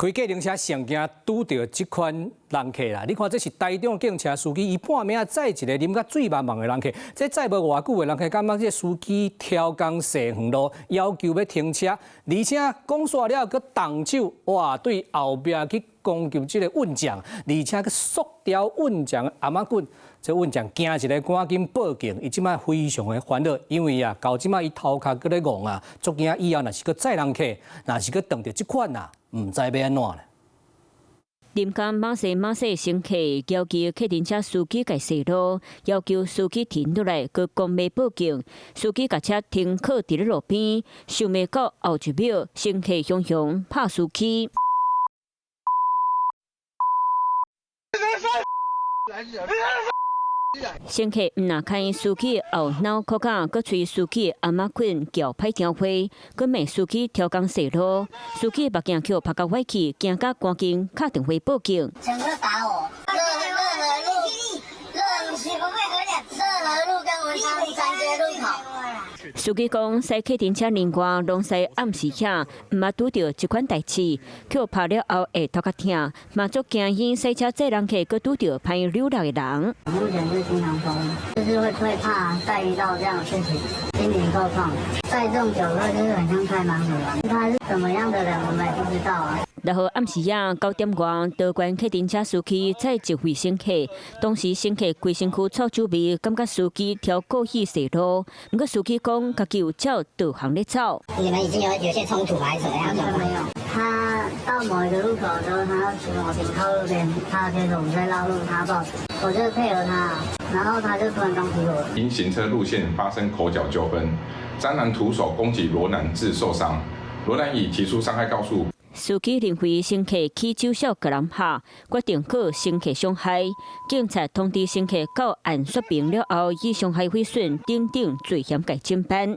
開計程車上驚拄著這款人客啦！你看這是台中計程車司機，伊半暝仔載一个啉甲醉茫茫的人客，這載無偌久的人客，感覺這司機超工踅遠路，要求欲停車，而且講煞了閣動手，哇！對後壁去攻擊這个運將，而且閣索掉運將頷仔棍，這運將驚一个，趕緊報警。伊這擺非常的煩惱，因為啊，到這擺伊頭殼閣咧戇啊，足驚以後若是閣載人客，若是閣碰著這款啊，毋知欲按怎咧。臨江馬西馬西乘客要求客運車司機共踅路，要求司機停落來，閣講欲報警。司機共車停靠佇咧路邊，想袂到後一秒，乘客雄雄拍司機。乘客毋若開司機後腦殼仔，閣揣司機頷仔棍撬歹聽話，閣罵司機超工踅路，司機目鏡予拍甲歪去，驚甲趕緊敲電話報警。乘客打我，熱熱河路，熱河路跟文昌三街路口。司機講，駛客運車年外攏駛暗時遐，毋捌拄著這款代誌，予拍了後會頭殼疼，嘛足驚因駛車載人客，閣拄著歹溜落的人。目前是經常瘋，就是會怕再遇到這樣的事情，心靈受創。載這種酒客就是很像開盲盒，他是怎麼樣的人，我們也不知道啊。6號暗時仔9點外，桃園客運車司機載一位乘客，當時乘客規身軀臭酒味，感覺司機超故意踅路。毋過司機講，家己有照導航咧走。你們已經有些衝突還是怎麼樣？沒有，他到某一個路口的時候，他要請我停靠路邊，他可以說我們在繞路，他報，我就配合他，然後他就突然攻擊我。因行車路線發生口角糾紛，張男徒手攻擊羅男致受傷，羅男已提出傷害告訴。司機認為乘客起酒數共人拍，決定告乘客傷害。警察通知乘客到案說明了後，以傷害毀損等等罪嫌共偵辦。